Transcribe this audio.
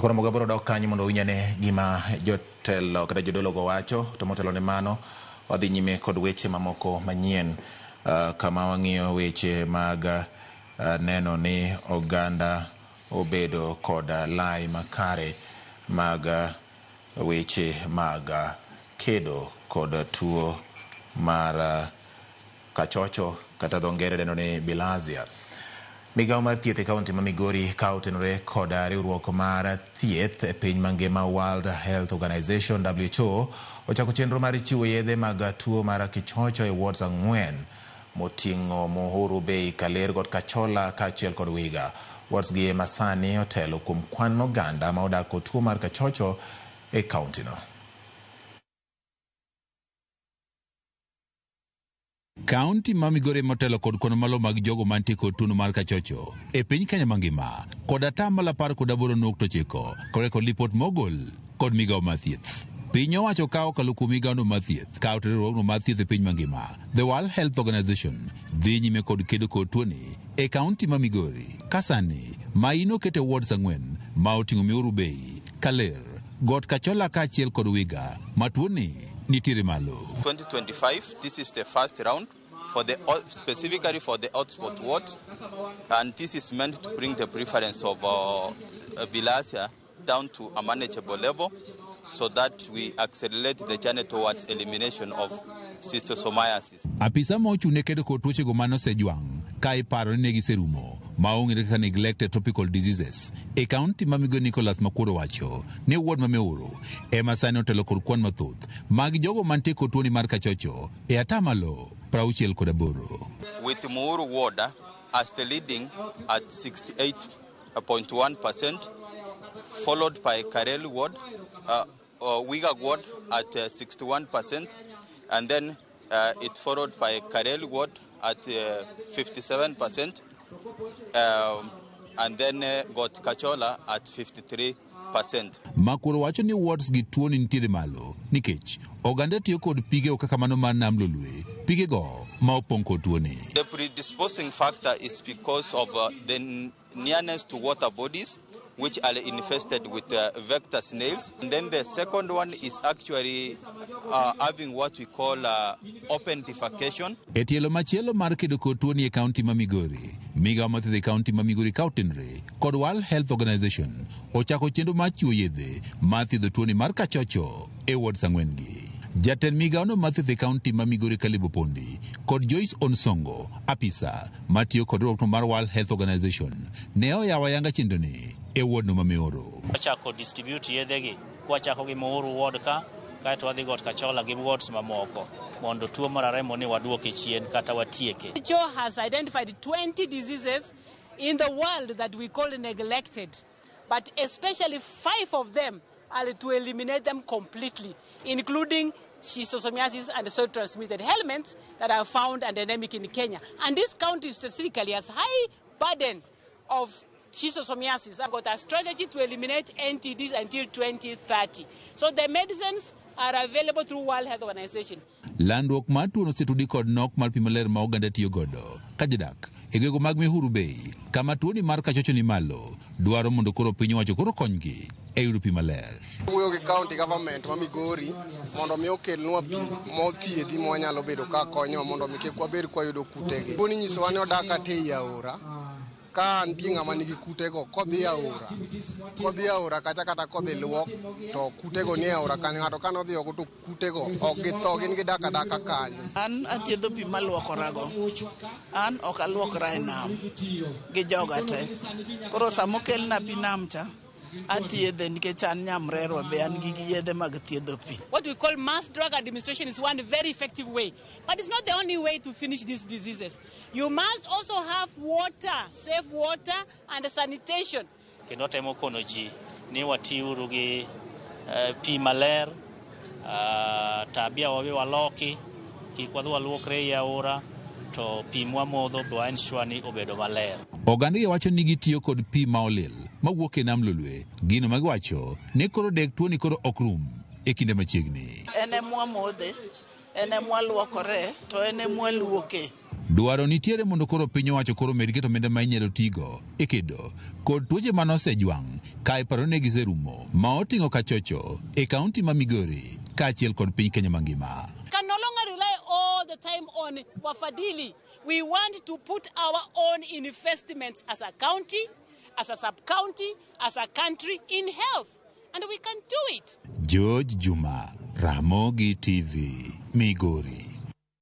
Koro Moga biro dok kanyo mondo owinj ane gima jotelo kata jodolo go wacho. To motelo ne mano, wadhi nyime kod weche mamoko manyien, kama wang'iyo weche mag neno ni oganda obedo kod lai makare mag weche mag kedo kod tuo mar kachocho kata dho ngere dendo ni bilharzia. Migawo mar thieth e kaunti ma Migori ka otenore kod riwruok mar thieth e piny mangima, World Health Organization, WHO, ochako chenro mar chiwo yedhe mag tuo mar kichocho e wards 4 moting'o Muhuru Bay, Kaler, Got Kachola kaachiel kod Wiga. Wards gi ema sani otelo kuom kwan oganda ma odak kod tuo mar kachocho e kaunti no. Kaunti ma Migori motelo kod kwan malo mag jogo mantie kod tuono mar kachocho e piny Kenya mangima kod 18.9 kore kod lipot mogol kod migawo mar thieth. Piny owacho ka okalo kuom migawono mar thieth ka otere riwruogno mar thieth e piny mangima, The World Health Organization, dhi nyime kod kedo kod tuoni e kaunti ma Migori ka sani maino oket e wards 4 ma oting'o Muhuru Bay, Kaler, Got Kachola kaachiel kod Wiga ma tuoni nitiere malo. 2025, this is the first round for the specifically for the hotspot wards, and this is meant to bring the prevalence of bilharzia down to a manageable level so that we accelerate the journey towards elimination of schistosomiasis. Apisa ma ochung' ne kedo kod tuochego mane osejwang' ka iparo ni ne giserumo ma ong'ere kaka neglected tropical diseases e kaunti ma Migori, Nicholas Makuoro, wacho ni ward ma Muhuru ema sani otelo kod kwan mathoth mag jogo mantie kod tuoni mar kachocho e 68. With Muhuru ward as the leading at 68.1%, followed by Karel ward, Wiga ward at 61%, and then it followed by Karel ward at 57%, and then Got Kachola at 53%. Makuoro wacho ni wards gi tuoni nitiere malo nikech oganda tiyo kod pigego kaka mano mar nam Lolwe, pigego ma opong' kod tuoni. The predisposing factor is because of the nearness to water bodies which are infested with vector snails. And then the second one is actually having what we call open defecation. E tielo machielo mar kedo kod tuoni e kaunti ma Migori, migawo mar thieth e kaunti ma Migori ka otenore kod World Health Organization ochako chenro mar chiwo yedhe mar thiedho tuoni mar kachocho e wards 4 gi. Jatend migawono mar thieth e kaunti ma Migori, Caleb Opondi, kod Joyce Onsongo, apisa matiyo kod riwruok mar World Health Organization, ne oyawo ayanga chenroni e wardno ma Muhuru. Wachako distribute yedhegi kwachako gi Muhuru ward ka, kaeto wadhi Got Kachola gi wards mamoko mondo tuo mar aremo ni waduoke chien kata watieke. WHO has identified 20 diseases in the world that we call neglected, but especially five of them are to eliminate them completely, including schistosomiasis and soil-transmitted helminths that are found and endemic in Kenya. And this county specifically has high burden of schistosomiasis. I've got a strategy to eliminate NTDs until 2030. So the medicines are available through World Health Organization. Landruok mar tuono osetudi kod nok mar pi maler ma oganda tiyo godo ka jodak e gwenge mag Muhuru Bay kama tuoni mar kachocho ni malo dwaro mondo koro piny owacho koro konygi e yudo pi maler. Wuoyo gi county government ma Migori mondo mi okelnwa pi mothiedhi mwanyalo bedo ka konyowa mondo mi kik wabed kwayudo kutegi. Tuoni nyisowa ni odak kata ei aora. Ka nitie ng'ama nigi kutego kodhi aora kacha kata kodhi luok to kutego nie aora kanyo, ng'ato ka nodhi oko to kutego ok githo, gin gidak adaka kanyo. An athiedho pi maluokorago. An ok aluokra e nam gi joga te. Koro sama okelna pi nam cha, athiedhe nikech an nyamrerwa be an gi yedhe mag thiedho pi. What we call mass drug administration is one very effective way. But it's not the only way to finish these diseases. You must also have water, safe water and sanitation. Kendo watemo kono ji ni watiuru gi pi maler, tabia wawe waloki, kik wadhi waluokre ei aora, to pi mwamodho be wa ensure ni obedo maler. Oganda gi wacho ni gitiyo kod pi ma olil mawuok e nam Lolwe, gino ma giwacho ni koro dek tuoni koro ok rum e kinde machiegni. En emwamodhe, en emwaluokore, to en emwaluoke. Dwaro nitiere mondo koro piny owacho koro med keto omenda ma inyalo tigo e kedo kod tuoche mane osejwang' ka iparo ni giserumo ma oting'o kachocho e kaunti ma Migori kaachiel kod piny Kenya mangima. Can no longer rely all the time on wafadhili. We want to put our own investments as a county, as a sub-county, as a country in health. And we can do it. George Juma, Ramogi TV, Migori.